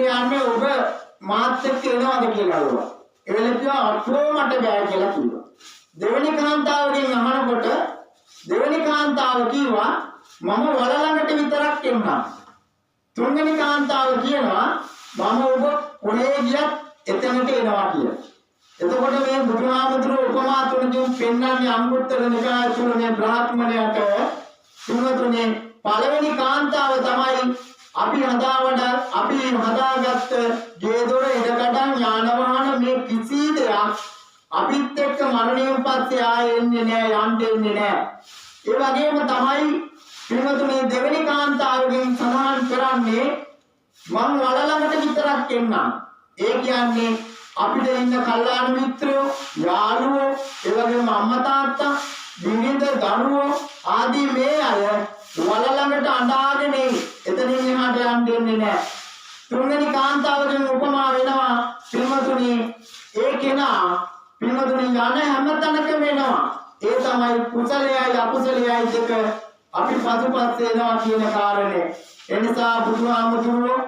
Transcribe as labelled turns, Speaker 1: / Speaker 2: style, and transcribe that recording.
Speaker 1: යන්නේ, ඔබ මාත් එක්ක එනවද කියලා ඇහුවා. ඒ වෙලේ කිව්වා අපෝ මට බෑ කියලා කිව්වා. දෙවෙනි කාන්තාවගෙන් අහනකොට දෙවෙනි කාන්තාව කිව්වා මම වල ළඟට විතරක් එන්නම්. තුන්වෙනි කාන්තාව කියනවා මම ඔබ කොහේ ගියත් එතනට එනවා කියලා. එතකොට මේ බුදුහාමුදුරුවෝ උපමා තුනකින් පෙන්වන්නේ අංගුත්තර නිකාය තුල මේ බ්‍රාහ්මණයට, තුන්වතුනේ, පළවෙනි කාන්තාව තමයි අපි හදාවඩ අපි හදාගත්ත ගේ දොර, ඉඩකඩම්, යාන වාහන මේ කිසි දෙයක් අපිත් එක්ක මරණයෙන් පස්සේ ආයෙ එන්නේ නෑ, යන්න එන්නේ නෑ. ඒ වගේම තමයි පින්වතුනි, දෙවෙනි කාන්තාවගෙන් සඳහන් කරන්නේ මං වල ළඟට විතරක් එන්නම්. ඒ කියන්නේ අපිට ඉන්න කල්යාණ මිත්‍රයෝ, යාළුවෝ, ඒ වගේම අම්මා තාත්තා, බිරිඳ, දරුවෝ ආදී මේ අය වල ළඟට අඬාගෙන එතනින් එහාට යන්න දෙන්නේ නැහැ. තුන්වෙනි කාන්තාවගෙන් උපමා වෙනවා පින්වතුනි, ඒ කෙනා පින්වතුනි යන හැම තැනකම එනවා. ඒ තමයි කුසලයයි අකුසලයයි දෙක අපි පසුපස්සේ එනවා කියන කාරණය. ඒ නිසා බුදුහාමුදුරුවෝ